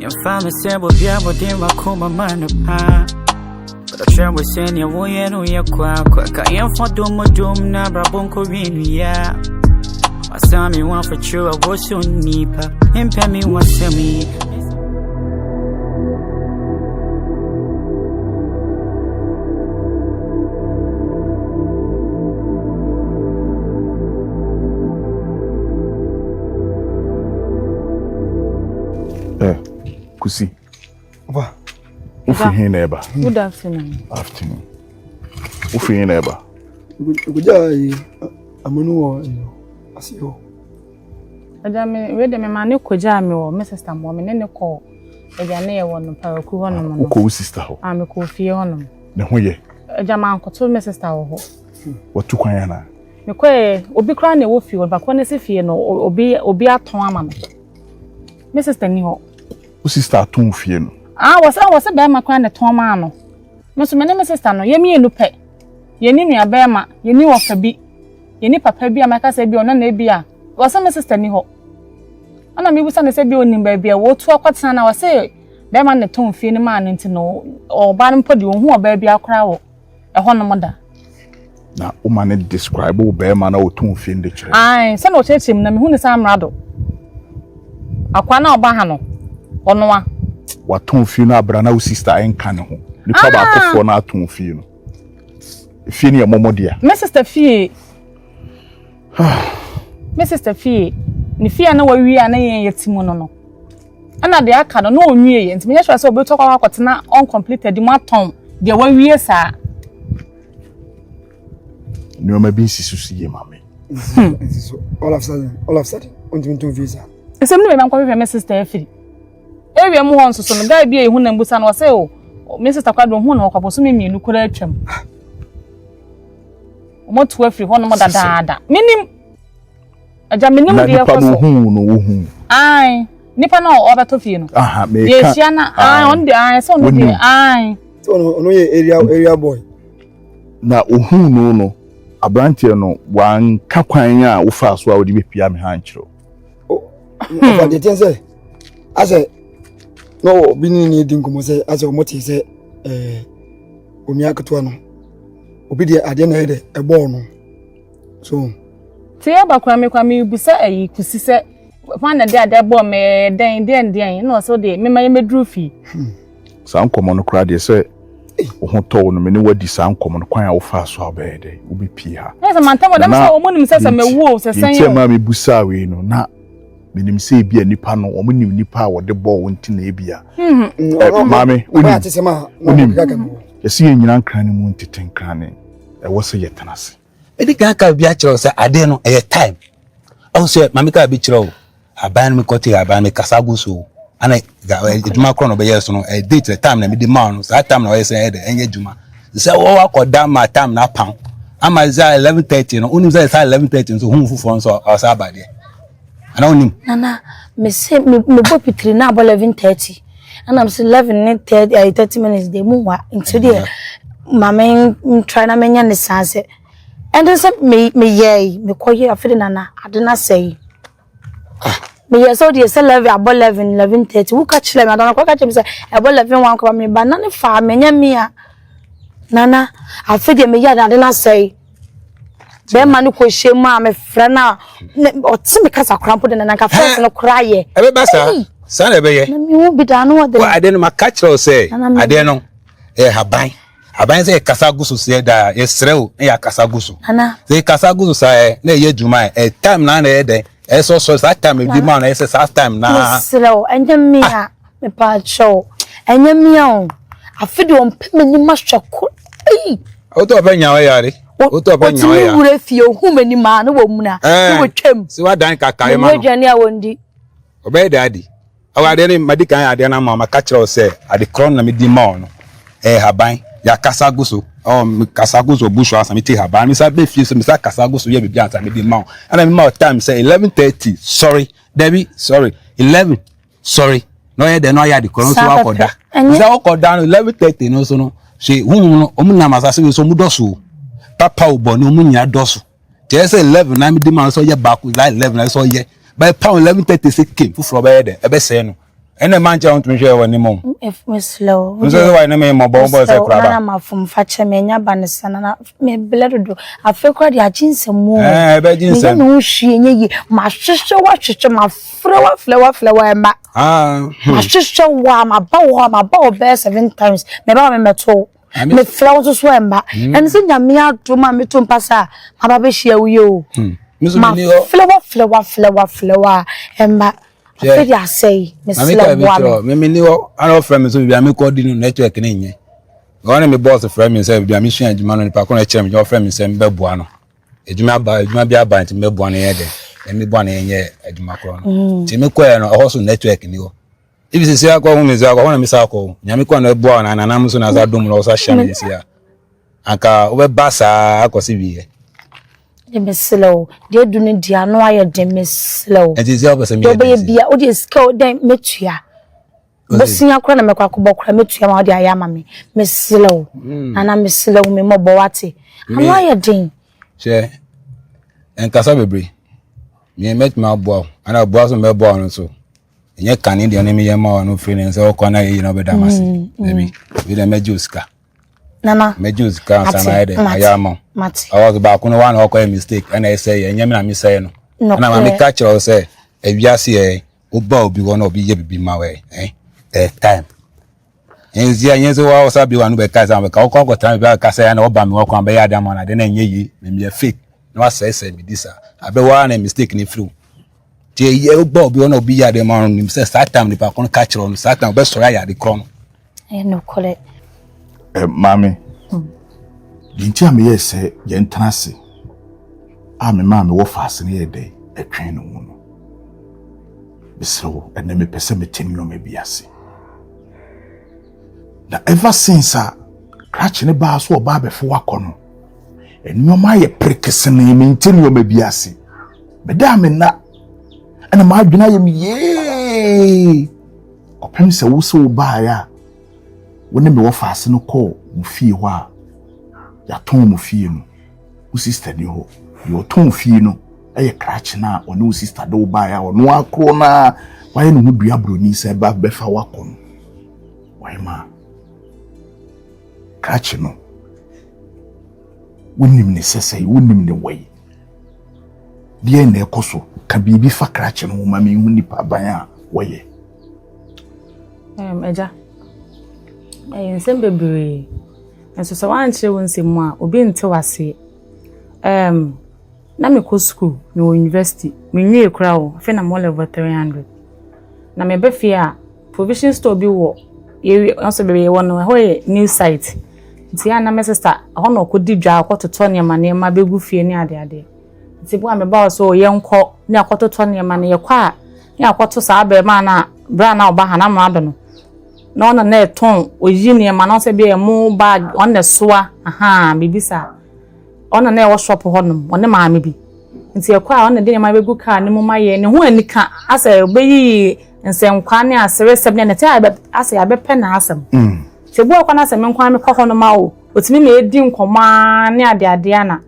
Yɛmfa me sɛ bobia bɔden wakoma ma no paa. Ɔkyerɛ wo sɛnea woyɛ no yɛ kwakwa. Ka yɛmfa dom dom na abrabɔ nkɔwie no yia. Wasa me ho afakyerɛ a wɔhyɛ nnipa. Mpɛ me ho asɛm yi. Eh, Kusi. Opa. Wofi he na ɛba? Good afternoon. Afternoon. Wofi he na ɛba? Okogya yi amanu wɔ ase hɔ. Agya me wei de me ma ne kogyaa me wɔ me sister mo me ne ne kɔ agya ne yɛ wɔ no paraku hɔ nom no. Wokɔ wo sister hɔ? Ah me kɔ fie hɔ nom. Ne ho yɛ? Agya ma nkoto me sister wɔ hɔ. Watu kwan ana? Me kɔ obi koraa na ɛwɔ fie hɔ bakɔ ne se fie no obi obi atɔn ama me. Me sister ni hɔ. Wo sister atɔn fie no? Ah wɔ sɛ wɔ sɛ bɛrima koraa na ɛtɔn maa no. Me nso me ne me sister no yɛ mmienu pɛ. Yɛni nua bɛrima, yɛni wɔfa bi, yɛni papa bi a mɛka sɛ bi ɔno na ebi a wɔ sɛ me sister ni hɔ. Ɛna mebisa no sɛ bi onim baabi a wɔtu akɔtena na wɔse bɛrima na ɛtɔn fie no maa no nti no ɔbaa no mpo deɛ ɔhu ɔbaa bi akora wɔ ɛhɔnom da. Na woma no describe wo bɛrima na ɔtɔn fie no de kyerɛ? Ae, sɛ na ɔkyerɛkyerɛ mu na mehu ne sɛ amrado. Akoa na ɔba ha no, ɔnoa. Watɔn fie no abra na wo sister ɛnka ne ho. Nipa baakofoɔ na atɔn fie no. Fie no yɛ mɔmɔ dea. Me sister fie. Me sister fie. Ne fie a na wawie a na yɛn yɛte mu no no. Ɛna deɛ aka no na ɔnwie yɛ nti menyɛ sure sɛ ɔbɛtɔ kɔ akɔtena uncompleted mu atɔn deɛ wawie saa. Nneɛma bi nsi so si yie ma me. Nsi so all of sudden all of sudden ɔntumi ntɔn fie saa. Nsɛm no bɛma nkɔhwehwɛ me sister afiri. Area mu hɔ nso so no guy bi a ehu na mbusa no ɔsɛ o me sister kwa do hu na ɔkɔ bosome mmienu koraa atwam. Wɔatu afiri hɔnom dadaada. Menim. Agya menim deɛ ɛkɔ so. Na nipa no hu no wohu. Ae. Nipa no a ɔbɛtɔ fie no. Aha, meka. Yɛhyia na ae ɔno deɛ ae sɛ ɔno deɛ ae. Sɛ ɔno ɔno yɛ area area boy. Na ohuu no no, aberanteɛ no wanka kwan a wofaa so a wode bɛpia me ha nkyerɛ wo. Ɔfa deɛ teɛ sɛ asɛ na obi ne ne di nkɔmmɔ sɛ asɛ ɔmo te sɛ ɛɛ onua ketewa no obi deɛ adeɛ na ɛyɛ dɛ ɛbɔɔ no so. Te aba kora me kora mebusa ayi kusi sɛ hwan na de adeɛ bɔɔ me dɛn deɛn deɛn na ɔsɛ deɛ mema yɛmɛduru fie. Saa nkɔmmɔ no koraa deɛ sɛ wo ho tɔ wo no me ne wadi saa nkɔmmɔ no kwan a wofaa so a wobɛyɛ dɛ wobɛpie ha. Ɛsɛ mantam ɔdɛm sɛ wɔn nim sɛ sɛ mɛwu o sɛ sɛn o. Nti ɛmaa mebusaa wei no na menim sɛ ebi a nipa no wɔn nim nipa a wɔde bɔɔ wɔn ti na ebi a. Maame wonim wonim yɛsi yɛn nyina nkran no mu ntete nkran ɛwɔ sɛ yɛtena ase. Mede kan ka bi akyerɛ wo sɛ adeɛ no ɛyɛ time. Ɔhu sɛ maame ka bi kyerɛ wo aban no mekɔte aban no kasa gu so ana adwuma korɔ na ɔbɛyɛ so no ɛyɛ date the time na mede maa no saa time na ɔyɛ sɛ ɛyɛ dɛ ɛnyɛ adwuma sɛ wɔwɔ akɔda ma time na apam ama sɛ 11:30 no wonim sɛ saa 11:30 nso hu foforɔ nso ɔsa aba deɛ ana wonim. Nana mese mebɔ pitiri na abɔ 11:30 ɛna mese 11 ne 30 ayi 30 minutes deɛ mu wa nti deɛ ma me try na menya ne saa sɛ ɛnde sɛ me meyɛe mekɔyɛ afei de nana ade no asɛe meyɛ sɛ wodeɛ sɛ 11 abɔ 11 11:30 woka kyerɛ me adana kɔka kyerɛ me sɛ ɛbɔ 11 1 kɔba meba na ne faa menyɛ me a nana afei deɛ meyɛ ade no asɛe bɛrima no kɔhyɛ mu a mefrɛ no a ɔte me kasa koraa mpo de na nanka fɛs no koraa yɛ ɛbɛba saa saa na ɛbɛyɛ na mehu bi daa no ɔde adeɛ no maka kyerɛ wo sɛ adeɛ no ɛyɛ haban haban sɛ yɛkasa gu so sɛ daa yɛsrɛ wo na yɛakasa gu so sɛ yɛkasa gu so saa ɛ na ɛyɛ adwuma ɛ time na na ɛyɛ dɛn ɛsɛ sɔsɔ saa time ebi ma na ɛsɛ saa time na mesrɛ wo ɛnyɛ me a mepaakyɛw ɛnyɛ me a o afe deɛ ɔmpɛ m'anim ahwɛ ko ei wotɔ ɔbɛ nya ɔyare wotɔ ɔbɛ nya ɔya ɔtumi wura fie ohu m'anim a ne wɔ muna ne wɔ twam sɛ wadan kaka ma no aduane a wɔndi ɔbɛyɛ dɛ adi ɔwɔ adeɛ no madi kan adeɛ no ama maka kyerɛ wo sɛ ade korɔ na medi ma wo no ɛyɛ haban yɛakasa gu so ɔ mekasa gu so ɔbu so ansa mete haban mesa bɛ fie so mesa kasa gu so yɛ biribi ansa mede ma wo ɛna mema wo time sɛ 11:30 sorry dabi sorry 11 sorry na ɔyɛ dɛ na ɔyɛ ade korɔ no so wakɔda sɛ wokɔda no 11:30 no so no hwɛ huhu no ɔmo nam asase wei so ɔmo dɔso papa wo bɔne ɔmo nyinaa dɔso kyerɛ sɛ 11 na mede ma no sɛ ɔyɛ baako la 11 na sɛ ɔyɛ bɛyɛ pound 11:30 sɛ kem foforɔ bɛyɛ dɛ ɛbɛsɛe no. Ɛna ɛma nkyɛn wontumi hwɛ wɔ anim o. Mesrɛ wo. Nso sɛ wɔayɛ ne me mmɔbɔ wobɔ sɛ koraba. Nana mafom fa kyɛ me anya ba ne sa nana me blɛ dodo. Afei koraa de agye nsɛm o. Ɛɛ ɛbɛgye nsɛm. Meyɛ me ho hwee nyɛ yie. Mahwehwɛ wo ahwehwɛ mafrɛ wo afrɛ wo afrɛ wo ɛmma. Ah. Hmm. Mahwehwɛ wo a maba wo hɔ a maba wo bɛyɛ seven times. Meba wo mɛmɛto wo. Mefrɛ wo nso so ɛmma. Ɛno sɛ Nyame adom a meto mpa sɛ a maba bɛhyia wo yi o. Mafrɛ wo afrɛ wo afrɛ wo afrɛ wo a ɛmma. Afei de asɛe, mesrɛ boa me. Me me ni hɔ, ana ɔfrɛ me so baabi a mekɔ di no network ne nyɛ. Wɔn ne me boss frɛ me sɛ baabi a mesua adwuma no nipa ko na ɛkyerɛ me ɔfrɛ me sɛ mbɛboa no. Adwuma aba adwuma bi aba nti mbɛboa no yɛ dɛ. Ɛmeboa no yɛnyɛ adwuma korɔ no. Nti mekɔɛ no ɛhɔ so network ni hɔ. Ibi sisi akɔ ho me sɛ akɔ hɔ na mesa akɔ. Nyame kɔ na ɛboa na nanam so na asa dom na ɔsa hyɛ me sisi a. Anka wobɛba saa akɔsi wieɛ. De mesrɛ wo, deɛ adu no deɛ ano ayɛ den mesrɛ wo. Ɛnti sɛ wopɛ sɛ meyɛ dɛn? Deɛ bia wode sika o dɛn mɛtua. Bosia koraa na mɛkɔ akɔbɔ koraa mɛtua ma wode ayɛ ama me. Mesrɛ wo. Hmm. Nana mesrɛ wo me mmɔbɔ wate. Ano ayɛ den. Hwɛ, nkasa bebree. Me mɛtumi aboa wo. Ana boa so mɛboa wo no so. Ɛnyɛ kane deɛ ne meyɛ ma wo no firi ne sɛ wokɔ na yɛyi na wobɛda m ase. Hmm, hmm. Dabi, bi deɛ mɛgye wo sika. Nana. Mɛgye wo sika ansa na ayɛ dɛ ayɛ ama wo. Ɔwɔ so baako no wa na ɔkɔyɛ mistake ɛna ɛsɛ yɛ ɛnyɛ me na mesɛe no. Ɛna maame ka kyerɛ wo sɛ ewiase yɛ woba obi hɔ na obi yɛ bibi ma wo ɛ ɛ time. Nti ɛnyɛ sɛ wa ɔsa bi wa no bɛka sɛ bɛka wokɔ akɔtena baabi aka sɛ ɛna ɔba me hɔ kwan bɛyɛ ade ama no ade na ɛnyɛ yie na meyɛ fake na wasɛesɛe me di saa abɛ wa na mistake ne firi wo. Nti ɛyɛ woba obi hɔ na obi yɛ ade ma no nim sɛ saa time nipa ko no ka kyerɛ no saa time ɔbɛsɔre ayɛ ade korɔ no. Ɛyɛ nokorɛ. Ɛ maame, deɛ nti a meyɛɛ sɛ yɛntena ase a me maa mewɔ faase no yɛ dɛ ɛtwɛn ne ho no, mesrɛ wo, ɛnɛ mepɛ sɛ mete nneɛma bi ase. Na ever since a krakye ne baa so ɔbaa bɛfo wakɔ no, nneɛma ayɛ perekesene, mente nneɛma bi ase. Meda a menna, ɛna m'adwene ayɛ me yee. Kɔpem sɛ wo sɛ wobaeɛ a, wo ne me wɔfaase no kɔɔ mo fie hɔ a, yɛatɔn mo fie no. Wo sista ni hɔ. Deɛ ɔtɔn fie no yɛ krakye no a ɔne wo sista de wo baeɛ a ɔno ara korɔ no ara wayɛ ne ho dua buroni sɛ ba bɛfa wakɔ no. Ɔhemaa, krakye no, wonim ne sɛsɛe, wonim ne wai. Deɛn na ɛkɔ so? Ka biribi fa krakye no ho ma menhu nipa ban a wɔyɛ. Um, agya, ɛyɛ nsɛm bebree. Nso sɛ woankyerɛ wo nsɛm mu a, obi nte w'aseɛ. Um, na mekɔ sukuu, mewɔ university, menwie koraa o, afei na mewɔ level 300. Na meba fie a, provision store bi wɔ yɛwie nso baabi yɛwɔ no, ɛhɔ yɛ new site. Nti a na me sister ɛhɔ na ɔkɔdi dwa, ɔkɔtotɔ nneɛma nneɛma bɛgu fie ne adeadeɛ. Nti bo a meba hɔ so yɛnkɔ ne akɔtotɔ nneɛma no, yɛkɔ a ne akɔto saa abarimaa no a berɛ a na ɔba ha na amrado no na ɔno na ɛtɔn oyi nneɛma na ɔsɛ bi ɛmo bag ɔno na ɛsoa ahaa biribi saa ɔno na ɛwɔ shop hɔnom ɔne maame bi nti ɛkɔ a ɔno na de nneɛma bɛgu kaa ne mu ma yɛ ne ho anika asɛ ɔbɛyi nsɛnkwa ne aseresɛm ne ne te asɛ yɛabɛpɛ n'asɛm mm. nti ebi wɔ kɔ na asɛ me nkwa mekɔ hɔnom a o otumi ma edi nkɔmɔ ara ne adeadeɛ ana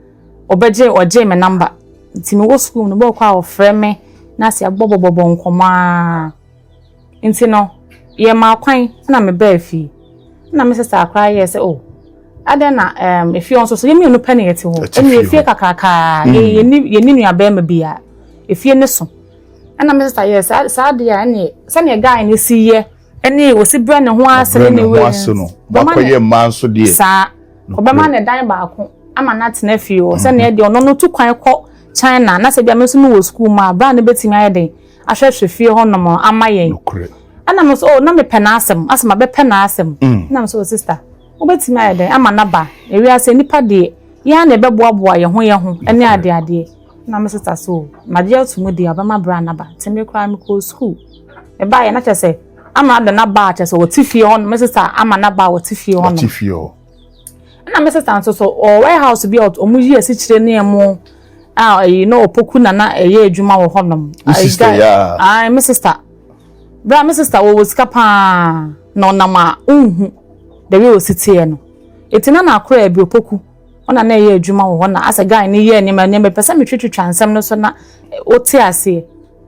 ɔbɛgye ɔgyee me namba nti mewɔ sukuu no bɔɔkɔ a ɔfrɛ me na asɛ yɛabɔbɔbɔbɔ nkɔmɔ ara nti no yɛmaa kwan na mebaa fie na me sista akora yɛɛ sɛ oh adɛn na um, efie nso so yɛn mmienu pɛ na yɛte hɔ ɛne efie kakrakaa mm. yɛni yɛni nua bɛrima bia efie ne so ɛna me sista yɛɛ saa saa deɛ a ɛne sɛnea guy ne si yɛ ɛne osi brɛ ne ho ase ne ne wei no wakɔyɛ mmaa nso deɛ saa ɔbɛma ne dan baako ama no atena fie hɔ sɛnea deɛ ɔno no tu kwan kɔ China na sɛ bia me nso mewɔ sukuu mu a bra no bɛtumi ayɛ den ahwɛhwɛ fie hɔnom ama yɛn ɛna me so oh na mepɛ n'asɛm asɛ mabɛpɛ n'asɛm mm. ɛna me so oh sister wobɛtumi ayɛ den ama n'aba ewiase nipa deɛ yɛn a na ɛbɛboaboa yɛn ho yɛn ho ɛne adeɛ adeɛ na me sister so oh magye ato mu deɛ ɔbɛma bra n'aba nti me koraa mekɔɔ sukuu mebaeɛ na kyerɛ sɛ ama ada n'aba a kyerɛ sɛ ɔte fie hɔ no me sister ama n'aba a ɔte fie hɔ no ɔte fie hɔ ɛna me sister nso so ɔwɔ warehouse bi a wɔn yi asikyire ne ɛmo a ɛyi na ɔpoku na na ɛyɛ adwuma wɔ hɔnom. Me sister yaa. Ayi me sister bra me sister wɔwɔ sika paa na ɔnam a nhu the way osi teɛ no eti na na akora bi opoku ɔna na ɛyɛ adwuma wɔ hɔ na asɛ guy ne yɛ nneɛma nneɛma pɛ sɛ metwitwitwa nsɛm no so na wote aseɛ.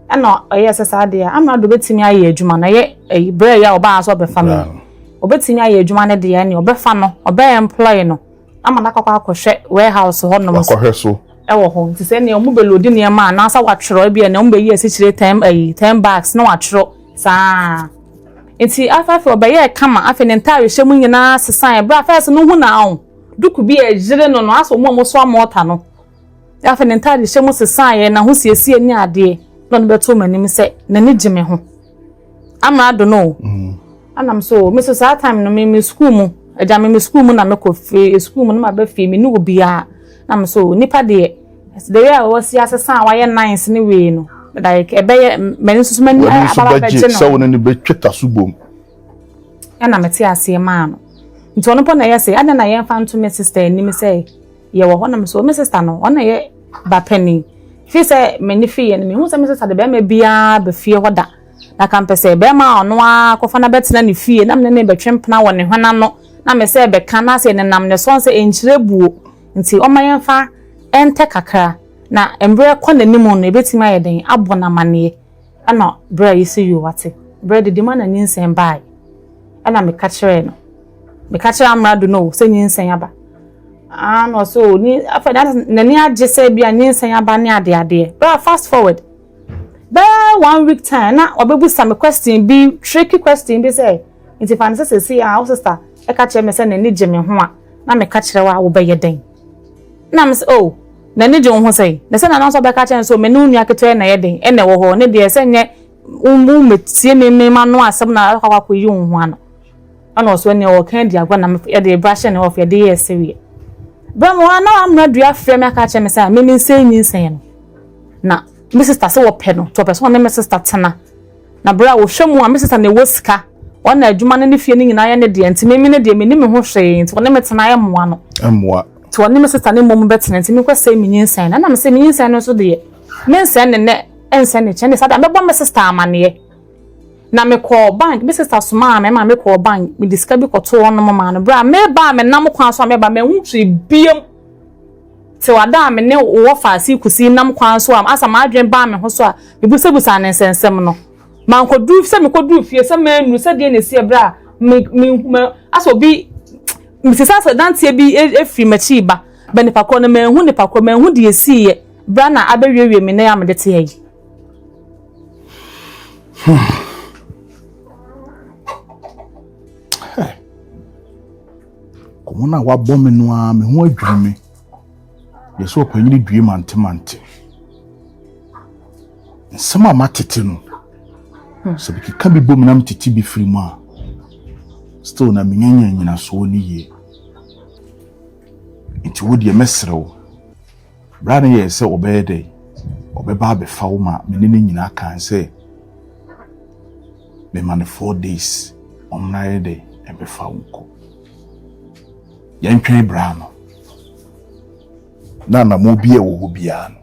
Ɛna ɔyɛɛ sɛ saa deɛ amrado bɛtumi ayɛ adwuma no ɛyɛ ɛyi berɛ yi a ɔbaa sɛ ɔbɛfa me ɔbɛtumi ayɛ adwuma no deɛ ɛne ɔbɛfa no ɔbɛ employ no ama no akɔkɔ akɔhwɛ warehouse hɔ nom wakɔhwɛ so ɛwɔ hɔ nti sɛ nea ɔmo bɛlodi nneɛma anaasɛ watwerɛ ebi a nea ɔmo bɛyi asikyire ten ɛyi ten bags na watwerɛ saa nti afei afei ɔbɛyɛɛ kama afei ne ntaare hyɛ mu nyinaa sesan ɛberɛ afei sɛ no hu na ahò duku bi a ɛgyere no no asɛ ɔmo a ɔmo soa mɔɔta no. Afei ne ntadehyɛ mu sesaeɛ, n'ahosiesie ne adeɛ, na ɔde bɛtoo m'anim sɛ n'ani gye me ho. Amrado no o. Mm. Anam so, me so saa time no me me sukuu mu, agya me me sukuu mu na mekɔ fie, sukuu mu na maba fie, me ne obiara. Na me so, nipa deɛ, the way a wɔasi asesa a wayɛ nice ne wei no, like ɛbɛyɛ m'ani nso so m'ani ababa bɛgye no. Sɛ wo ne no bɛtwe ta so bom. Ɛna mete aseɛ maa no. Nti ɔno mpo na ɛyɛ sɛ, adɛn na yɛmfa nto me sister anim sɛ Yɛwɔ hɔ na me so me sister no ɔno na ɛyɛ ba panin. Firi sɛ m'ani fii yɛ no mehu sɛ me sister de bɛrima biara ba fie hɔ da. Na ka mpɛ sɛ bɛrima a ɔno ara kɔfa no abɛtena ne fie na me ne no bɛtwe mpena wɔ ne hwene ano na me sɛ bɛka na sɛ nenam ne so sɛ ɛnkyerɛ buo nti ɔma yɛmfa ɛntɛ kakra na mmerɛ kɔ n'anim no ɛbɛtumi ayɛ den abɔ no amaneɛ. Ɛna berɛ a yɛsi yoo wate berɛ didi ma na nyinsɛn baeɛ ɛna meka kyerɛɛ no meka kyerɛɛ amrado no sɛ nyinsɛn aba. Ah, na ɔsɛ o ni afei na n'ani agye sɛ bi a nyinsɛn aba ne ade adeɛ. Bra fast forward. Bɛɛ one week time na ɔbɛbusa me question bi tricky question bi sɛ nti fa no sɛ sɛsi a wo sister ɛka kyerɛ me sɛ n'ani gye me ho a na meka kyerɛ wo a wobɛyɛ dɛn? Na me sɛ oh n'ani gye wo ho sɛn? Na sɛ nana nso ɔbɛka kyerɛ no sɛ me ne wo nua ketewa na ɛyɛ den ɛna ɛwɔ hɔ ne deɛ sɛ nyɛ wo mmɛtie me me ma no asɛm na akɔ akɔyi wo ho ano. Ɛna ɔso ɛneɛ ɔɔka adi agorɔ na yɛde bra hyɛ ne off yɛde yɛɛ sereɛ. Berɛ mu a na wamena dua frɛ me aka akyerɛ me sɛ me mensɛe nyinsɛn no. Na me sister sɛ wɔpɛ no nti ɔpɛ sɛ ɔne me sister tena. Na berɛ a wɔhwɛ mu a me sister na ɛwɔ sika ɔna adwuma no ne fie no nyinaa yɛ ne deɛ nti me me ne deɛ menni me ho hwee nti ɔne me tena ɛmmoa no. Ɛmmoa. Nti ɔne me sister ne mmom bɛtena nti menkɔsɛe me nyinsɛn no. Ɛna mesɛ me nyinsɛn no nso deɛ mensɛe ne nnɛ ɛnsɛ ne kyɛ ne saa deɛ mɛbɔ me sister amaneɛ. Na mekɔɔ bank, me sister somaa me ma mekɔɔ bank, mede sika bi kɔtoo hɔnom maa no. Berɛ a mereba a menam kwan so a mereba, manhu hwee biom. Till ada a me ne wo wɔfa Asikusi nam kwan so a asa m'adwene baa me ho so a mebusabusaa ne nsɛnsɛm no. Mankɔduru sɛ mekɔduru fie sɛ mannuru sɛ deɛ na ɛsi berɛ a me me me asɛ obi mete sɛ asɛ danteɛ bi efiri m'akyi ba bɛ nipa korɔ no manhu nipa korɔ manhu deɛ ɛsiiɛ berɛ a na abɛwiewie me nan a mede te ha yi. Kɔmɔ no a wabɔ me no ara me ho adwiri me. Yɛ sɛ ɔpanyini due mantemante. Nsɛm a matete no, sɛ mekeka bi bom na metete bi firi mu a, still na menyanya nyinasoɔ no yie. Nti wo deɛ mɛsrɛ wo. Berɛ a na yɛyɛ sɛ ɔbɛyɛ dɛ, ɔbɛba abɛfa wo ma me ne no nyinaa kan sɛ mema no 4 days ɔmmra yɛ dɛ ɛbɛfa wo nkɔ. Yɛntwɛn berɛ no na anammɔn bi a ɛwɔ hɔ biara no.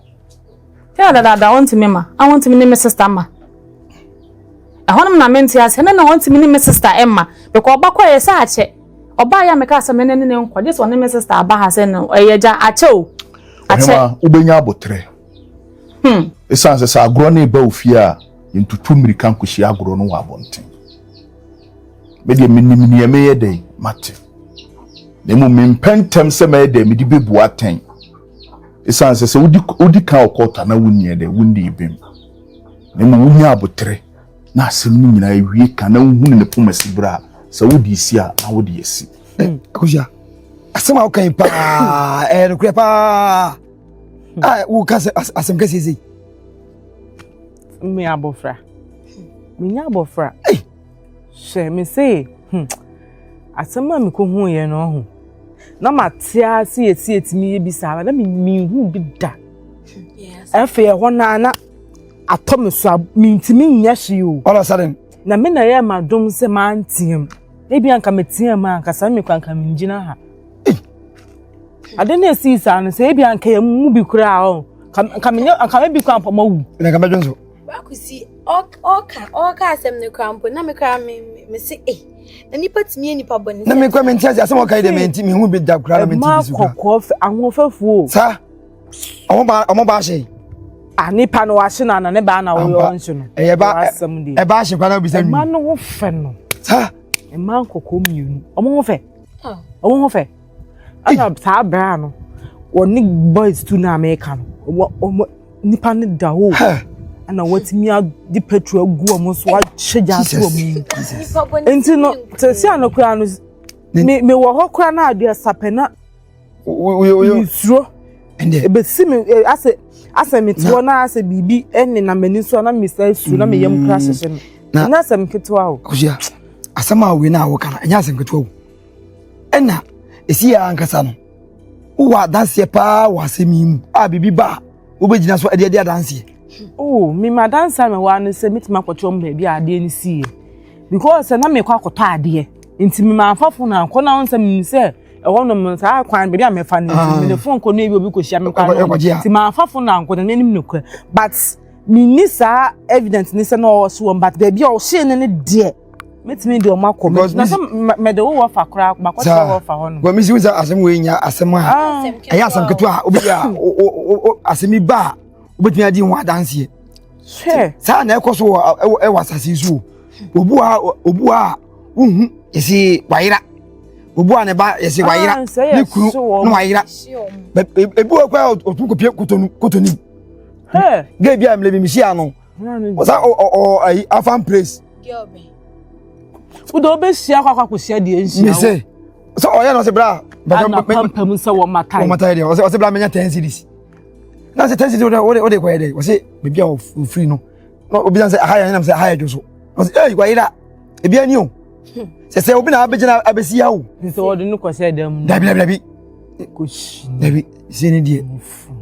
Yɛ dadaada ɔntumi ma, a ɔntumi ne me sister ma. Ɛhɔnom na mente ase, ɛno na ɔntumi ne me sister ɛma because ɔba kɔ yɛ sɛ akyɛ. Ɔbaa yɛ a mekaa sɛ me ne ne nkɔ, gye sɛ ɔne me sister aba ha sɛ no ɛyɛ gya akyɛ o. Akyɛ. Ɔhema wobɛnya abotrɛ. Ɛsiane sɛ sɛ agorɔ no reba wo fie a, yɛntutu mmirika nkɔhyia agorɔ no wɔ abɔnten. Me deɛ menim neɛ meyɛ dɛn mate. Na mmom mempɛ ntɛm sɛ mɛyɛ dɛn mede bɛbu atɛn. Ɛsiane sɛ sɛ wodi wodi kan wɔ kɔɔto a na wonniɛ dɛn wonni bem. Na mmom wonya abotrɛ. na asɛm no nyinaa awie ka na wohunu ne poma si berɛ a sɛ wode si a na wode asi. Eh, Akosua, asɛm a woka yi paa ɛyɛ nokorɛ paa a woka sɛ asɛm kɛseɛ sei. Me abɔfra, menya abɔfra. Hwɛ me se hmm, asɛm a mekɔhuiɛ no ɔho na mate ase yɛsi yɛtumi yɛ bi saa na menhu bi da. Afei ɛhɔ no a na atɔ me so a mentumi nyɛ hwee o. All of a sudden. Na me na ɛyɛ m'adom sɛ manteam. Ebi anka meteam a anka saa mekɔ anka mengyina ha. Ade na esii saa no sɛ ebi anka yɛn mu bi koraa ɔ nka menyɛ anka mebi koraa mpo mawu. Na nka mɛdwen so. Bakusi ɔka ɔka asɛm no koraa mpo na me koraa me me se eh na nipa tumi yɛ nipa bɔne. Na me koraa mente ase asɛm ɔka yi deɛ mente mehu bi da koraa na mente bi so koraa. Ɛma kɔkɔɔ fɛ ahoɔfɛfoɔ. Saa ɔmo ba ɔmo ba ahyɛ. Ah, nipa no wahye no ana ne baa na woyɛ ɔnhye no. Ɛyɛ ba ɛba ahye kwa na obisa nwi. Ɛma no ho fɛ no. Saa. Mmaa nkɔkɔɔ mmienu. Ɔmo ho fɛ. Ɔmo ho fɛ. Ɛna saa braa no wɔne boys tu na meka no. Ɔmo ɔmo nipa no da hɔ. Ɛna wɔatumi ade petrol agu ɔmo so ahyɛ gya ato ɔmo mu. Nti no sɛsi ano koraa no me me wɔ hɔ koraa na adeɛ sapɛ na mesuro ebesi me eh, asɛ asɛ me te hɔ na asɛ biribi ɛnenam m'ani so a na mesa suro na me yam kora mm. hyehyɛ me ɛnyɛ asɛm ketewa o. Kosua asɛm a wei na awoka no ɛnyɛ asɛm ketewa o ɛna esi yɛ ankasa no wowɔ adanseɛ paa wɔ asɛm yi mu a biribi ba a wobɛgyina so ɛde adi adanseɛ. Oh, me ma adanseɛ a mewɔ ano sɛ metumi akɔkyerɛ wɔn baabi a adeɛ no siiɛ because sɛ na mekɔ akɔtɔ adeɛ nti mema afafo no ankɔ na wɔn sɛ menim sɛ ɛhɔ nom saa kwan baabi a mɛfa no nti mede fon kɔ no ebi obi kɔhyia me kwan no nti mamfa fon no ankɔ na m'anim nokorɛ but menni saa evidence ne sɛ na ɔwɔ so wɔn but baabi a ɔhyee no ne deɛ mɛtumi de ɔmo akɔ na sɛ mɛde wo wɔfa koraa makɔkyerɛ wɔfa hɔ nom. Wɔn mi si sɛ asɛm wei nya asɛm a ah. ɛyɛ asɛm ketewa a obi a asɛm yi ba a wobɛtumi adi ho adanseɛ. Saa na ɛkɔ so wɔ ɛwɔ asase yi so o obu a obu a wohu yɛsi wayera. Obu a ne ba yɛsi ah, wayera ne kunu na wayera ebi wɔ kɔ a otu kɔpie kotonu kotoni. Gay bi a mmerɛ bi mi hyia no ɔsa ɔ ɔ ayi afan place. Wode wobɛhyia akɔ akɔ akɔhyia deɛ nhyia wo. Mese sɛ ɔyɛ no ɔsɛ bra. Ana pampam sɛ wɔ matae. Wɔ matae deɛ ɔsɛ ɔsɛ bra menya ten series. Na sɛ ten series wode wode wode kɔyɛ dɛ ɔsɛ baabi a ofiri no na obi sɛ aha yɛ nam sɛ aha yɛ dwo so. Ɔsɛ ɛy wayera ebi ani o. Sɛ sɛ obi na abɛgyina abɛsi ya o. Sɛ wɔde no kɔhyɛ dɛm no. Dabi dabi dabi. Dabi sɛ ne deɛ.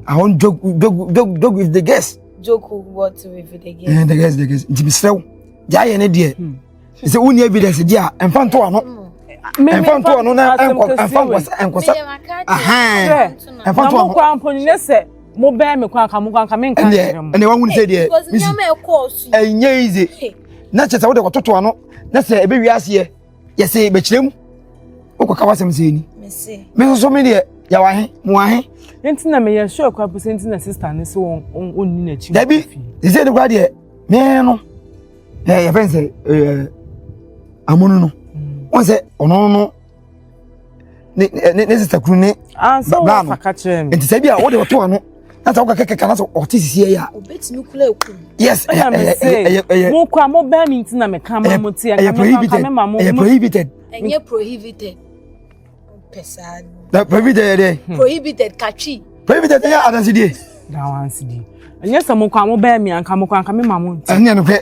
I want joke joke joke joke with the guests. Joke what with the guests. Eh, the guests the guests. Nti mesrɛ wo deɛ ayɛ ne deɛ hmm. sɛ wonni evidence deɛ a ɛmfa nto ano ɛmfa nto ano na ɛmfa nkɔsa nkɔsa ɛmfa nto ano. Na mo kɔ ampo ne sɛ mo bɛn mi kɔ anka mo kɔ anka mi nka nkyerɛ mo. Ɛnna wɔn sɛ deɛ misi ɛnyɛ easy na kyerɛ sɛ wode kɔtoto ano na sɛ ɛbɛwie aseɛ yɛsɛ bɛkyerɛ mu wokɔka w'asɛm sɛ ni me nso so me deɛ yɛwɔ ahe mo ahe. Nti na meyɛ sure kora po sɛ nti na sista no sɛ wɔn ɔnni n'akyi. Dabi sɛ ne kora deɛ me no ɛ yɛfrɛ no sɛ ɛɛ amono no mm. wɔn sɛ ɔno no ne ne ne sista kunu ne bra no nti sɛ bi a wɔde ɔto ano na sɛ wɔka kɛkɛ na sɛ ɔte sisi yɛ a. obetumi kura ekum. yes ɛyɛ ɛyɛ ɛyɛ ɛyɛ. mo kura mo bɛn mi nti na mi ka ma mo ti ɛyɛ prohibited ɛyɛ prohibited. ɛnyɛ prohibited pɛ saa. Na prohibited yɛ dɛ. Hmm. Prohibited katwi. Prohibited yɛ adansidie. Adansidie. Ɛnyɛ sɛ mo kɔ a mo bɛyɛ mi anka mo kɔ anka mi ma mo nti. Ɛnyɛ no hwɛ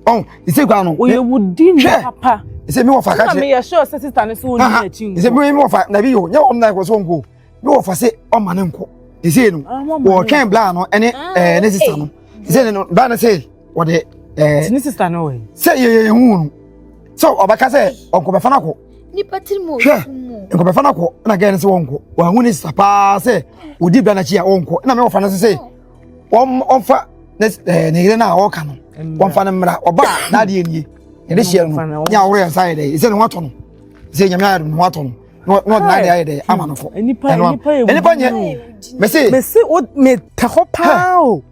ɔn ɛsɛ kwan no. Oyɛ wo di ni papa. Ɛsɛ mi wɔ fa kakyɛ. Ɛna mi yɛ sure sɛ sista ne so wɔ ni n'akyi nkɔ. Ɛsɛ mi wɔ fa na bi yɛ o nyɛ wɔn na ɛkɔ so nko mi wɔ fa se ɔma ne nkɔ. Ɛsɛ no wɔtwɛn bla no ɛne ɛɛ ne sista no. Ɛsɛ no bla no sɛ wɔde ɛɛ. Ne sista no wɔ yi. Sɛ yɛ yɛ ehu no sɛ ɔbɛka sɛ ɔnkɔbɛfa no akɔ. Nipa tiri mu hwɛ nkɔbɛfa no akɔ ɛna gɛɛ no sɛ wɔnkɔ wɔahu ne sista paa sɛ ɔdi bla n'akyi a wɔnkɔ ɛna mi wɔ fa no sɛ wɔmfa ne ɛɛ ne yere no a ɔreka no wɔmfa no mmra ɔba a n'adeɛ nie yɛde hyɛ no ne ahoro yɛn nsa ayɛ dɛ ɛsɛ ne ho atɔ no ɛsɛ nyame ayɛ ne ho atɔ no na ɔde n'adeɛ ayɛ dɛ ama no kɔ ɛno nipa nyɛ mese mese o metɛ hɔ paa o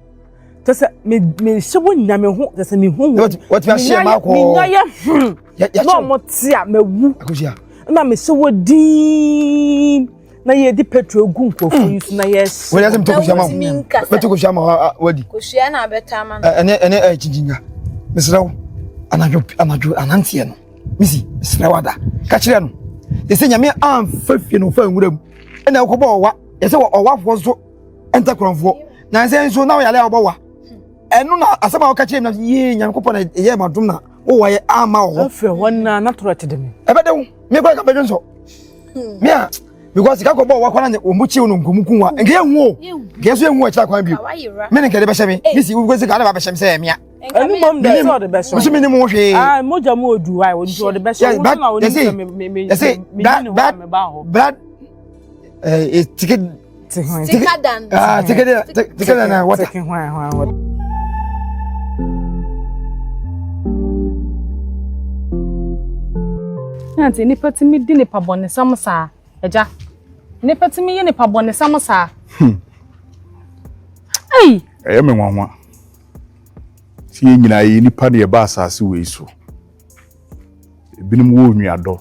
kyɛ sɛ me mehyɛ wɔ nyame ho kyɛ sɛ mehu wo wɔtumi ahyɛ ma akɔ menya yɛ hmm na ɔmo te a mawu na mehyɛ wɔ diin na yɛde petrol gu nkurɔfoɔ yi so na yɛhyɛ. wọ́n yà sẹ́ mi tó kosua ma wo mɛ tó kosua ma wa wadi. Kosua na abɛta ama no. Ɛnɛ ɛnɛ ɛyɛ kyinkyinga mesrɛ wo anadwo anadwo ananteɛ no misi mesrɛ wo ada ka kyerɛ no yɛsɛ nyame amfa fie no fa nwura mu ɛna wokɔbɔ ɔwa yɛsɛ ɔwafoɔ nso ɛntɛ korɔmfoɔ na ɛsɛ nso na woyale a wobɔ wa ɛno na asɛm a woka kyerɛ mi na yee nyankopɔn na ɛyɛ madom na wowɔ yɛ ama wɔ hɔ afiri hɔ na na torɔ te de me ɛbɛde wo me kora ka bɛdwe nsɔ me a because sika kɔ bɔ wakɔ na wɔn mu kyiw no nkomu kun wa nka yɛn hu o nka yɛn so yɛn hu akyerɛ kwan bi me ne nka de bɛhyɛ me me si wo sika na ba bɛhyɛ me sɛ ɛmia ɛnu mom de sɛ ɔde bɛhyɛ nso mi ni mu hwee ah mogya mu odu wa nti ɔde bɛhyɛ wo na wɔn sɛ me me me me ni hɔ a me ba hɔ blood ɛɛ ticket Thicker than. Ah, thicker than thicker than uh, water. Nti nipa tumi di nipa bɔnesɛm saa agya nipa tumi yɛ nipa bɔnesɛm saa. Hmm. Ei. Ɛyɛ me nwanwa sɛ yɛn nyinaa yɛyɛ nnipa na yɛba asase wei so. Ebinom wɔ onuadɔ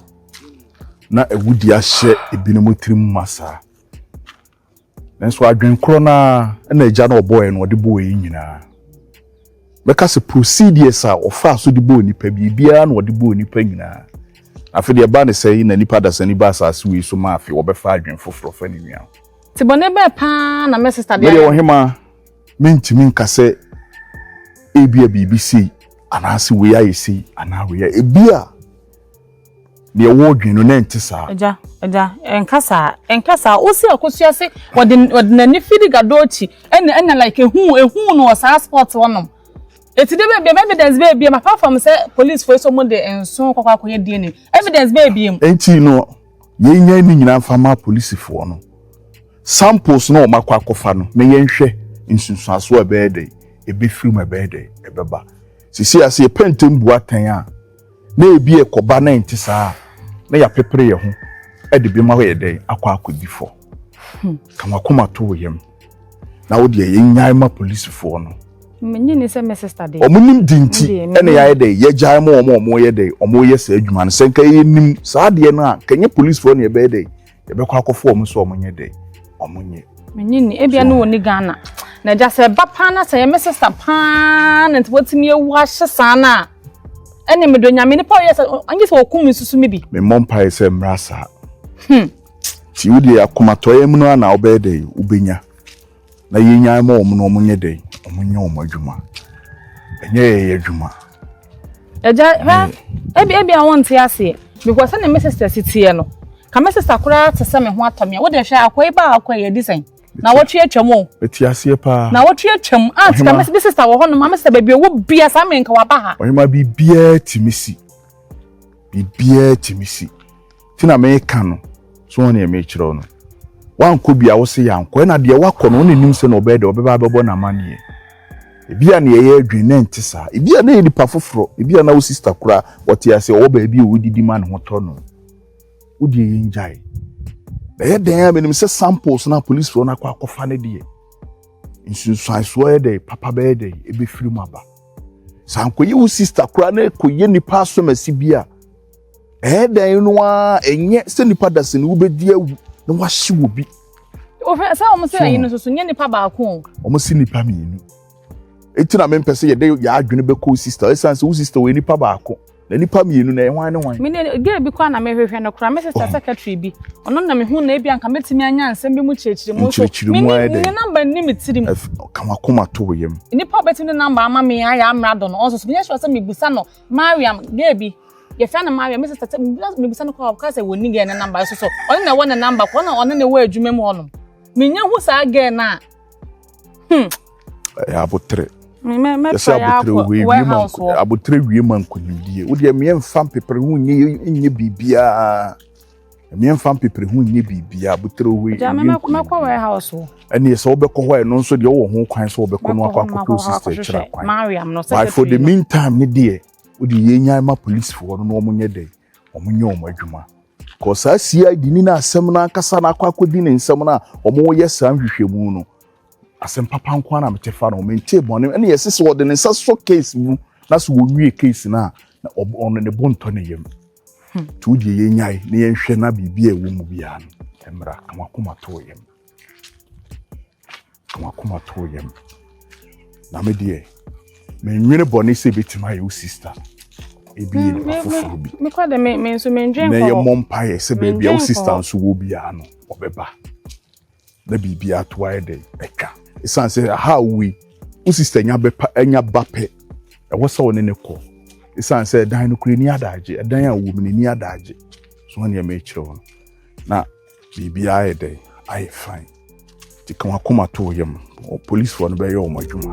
na awudi ahyɛ ebinom tirim ma saa. Nanso adwene korɔ no ara na Agya no a ɔbɔɔ yɛn no ɔde bɔɔ yɛn nyinaa. Mɛka sɛ procedures a ɔfaa so de bɔɔ nipa biribiara na ɔde bɔɔ nipa nyinaa. Afei deɛ ɛba ne sɛ na nipa dasani ba asase wei so ma afei wɔbɛfa adwene foforɔ fa ne nua ho. Ti bɔne bɛɛ paa na me sister de ayɛ. Medeɛ ɔhemaa mentumi nka sɛ ebia biribi sei anaasɛ wei ayɛ sei anaa wei ayɛ ebia Deɛ wɔredwen no na ɛnte saa. Agya, agya, ɛnka saa, ɛnka saa. Wosi akosua se wɔde wɔde n'ani firi Gadochi ɛna ɛna like ehu ehu no wɔ saa spot hɔnom. Eti de baabi evidence baabi am apart from sɛ police fo so mo de nso kɔkɔ akɔyɛ DNA. Evidence baabi am. Enti no yɛnya ne nyinaa mfa ma polisifoɔ no. Samples no wɔn akɔ akɔfa no na yɛnhwɛ nsunsuansoɔ a ɛbɛyɛ dɛ ɛbɛfiri mu ɛbɛyɛ dɛ ɛbɛba. Sisi ase yɛpɛ ntɛm bu atɛn a na ebi ɛkɔba na ɛnte saa a, na yɛapepere yɛn ho de bi ma yɛ dɛn akɔ akɔdi fɔ. Hmm. Ka wakoma to wo yam na wo deɛ yɛnyae ma polisifoɔ no. Menye ni sɛ me sister de. Wɔn nim di nti ɛna yɛayɛ dɛ yɛgyae ma wɔn a wɔyɛ dɛ wɔyɛ saa adwuma no sɛ nka yɛnim saa adeɛ no a nka nyɛ polisifoɔ na yɛbɛyɛ dɛ yɛbɛkɔ akɔfo wɔn sɛ wɔn nyɛ dɛ wɔn nyɛ. Menye ni ebia ne wɔ ni Ghana na agya sɛ ɛba paa na sɛ yɛ me sister paa na nti wɔtumi awu ahye saa no a ɛne medɔ nyame nipa ɔyɛ sɛ ɔnye sɛ ɔkum nsusu me bi. Memmɔ mpaeɛ sɛ mmra saa. Hmm. Nti wo deɛ akomatɔeɛ mu no ara na wobɛyɛ dɛ wobɛnya na yɛnyan ma wɔn na wɔn nyɛ dɛ wɔn nyɛ wɔn adwuma ɛnyɛ yɛyɛ adwuma. Agya hwɛ ebi ebi a wɔnte aseɛ because sɛnea me sister si teɛ no ka me sister koraa te sɛ me ho atɔ me a wode hwɛ akɔ yi ba akɔ yi adi sɛn na wɔtwe atwam o. Mete aseɛ paa. Na wɔtwe atwam a te ka me sister wɔ hɔ nom a me sister baabi ɔwɔ bia saa mmerɛ nka waba ha. Ɔhema biribiara tumi si biribiara tumi si ti na meka no so wɔn nea mekyerɛ wo no wankɔ bi a wose yɛankɔ ɛna deɛ wakɔ no wɔn nim sɛ na ɔbɛyɛ deɛ ɔbɛba abɛbɔ n'amanneɛ ebi a nea ɛyɛ adwene na ɛnte saa ebi a na yɛ nipa foforɔ ebi a na wo sista koraa wɔte ase ɔwɔ baabi a wɔdidi ma ne ho tɔ no wodeɛ yɛn gyae ɛyɛ dɛn a menim sɛ samples na polisifoɔ no akɔ akɔfa no deɛ nsunsuansoɔ yɛ dɛ papa bɛyɛ dɛ ebɛfiri mu aba sɛ ankɔyɛ wo sista koraa na ɛkɔyɛ nipa asɔmasi bi a Ɛyɛ dɛn no ara ɛnyɛ sɛ nipa da sɛ ne wobɛdi awu na wahye wɔ bi. Wohwɛ sɛ wɔn sɛ ɛyi no soso nyɛ nipa baako o. Wɔn si nipa mmienu. Eti na mempɛ sɛ yɛde yɛ adwene bɛkɔ sista ɛsan sɛ wo sista wɔ nipa baako na nipa mmienu na ɛyɛ hwan ne hwan. Me ne girl bi koraa na mehwehwɛ no koraa me sister oh. secretary bi ɔno na mehu na ebi anka mɛtumi anya nsɛm bi mu kyerɛkyerɛ mu nso me ne ne namba nni me tirim. Ka wakoma to wo yam. Nipa a ɔbɛtumi ne namba ama me ayɛ amrado no ɔnso so menyɛ sure sɛ mebusa no Mariam girl bi yɛfrɛ no Mariam me sister sɛ mebisa no kɔ ɔka sɛ wɔnni girl ne number so so ɔne na ɛwɔ ne number kɔ ɔna ɔne ne wɔ adwuma mu hɔnom menya hu saa girl no a hmm ɛyɛ abotere yɛsɛ abotere wie wie ma abotere wie ma nkonimdie wo deɛ meɛ mfa mpepere ho nyɛ nyɛ biribiara meɛ mfa mpepere ho nyɛ biribiara abotere wie wie nkonimdie warehouse hɔ ɛne sɛ wobɛkɔ hɔ ɛno nso deɛ wowɔ ho kwan sɛ wobɛkɔ no akɔ akɔpɛ wo sister akyira kwan but for the meantime ne deɛ Wode yei nyan ma polisifoɔ no na wɔn nyɛ dɛn? Wɔn nyɛ wɔn adwuma. Kɔ saa CID ni na asɛm no ankasa na akɔ akɔdi ne nsɛm no a wɔn yɛ saa nhwehwɛmu no. Asɛm papa nko ara na mete fa no, mentee bɔne. Ɛne yɛse sɛ wɔde ne nsa sɔ case mu na sɛ wɔnwie case no a, na ɔno ne bo ntɔ ne yam. Nti wodeɛ yɛnyae na yɛnhwɛ na biribi a ɛwɔ mu biara no mmra ka wakoma to yam. Ka w'akoma to wo yam. Na me deɛ, menwene bɔne sɛ ebetumi ayɛ wo sista. Ebi yɛ nipa foforɔ bi. Mekɔ de me me nso mendwen kɔ. Na yɛmmɔ mpaeɛ sɛ baabi a wo sista nso wɔ biara no, ɔbɛba. Na biribi ato ayɛ dɛ atwa. Esiane sɛ aha a wowɔ yi, wo sista nya bɛpa anya ba pɛ, ɛwɔ sɛ wo ne ne kɔ. Esiane sɛ ɛdan no kura ni adagye, ɛdan a wowɔ mu no ni adagye. So wɔn nneɛma akyerɛ wo no. Na Biribiara ayɛ dɛn? Ayɛ fine. Nti ka w'akoma to wo yam. Polisifoɔ no bɛyɛ wɔn adwuma.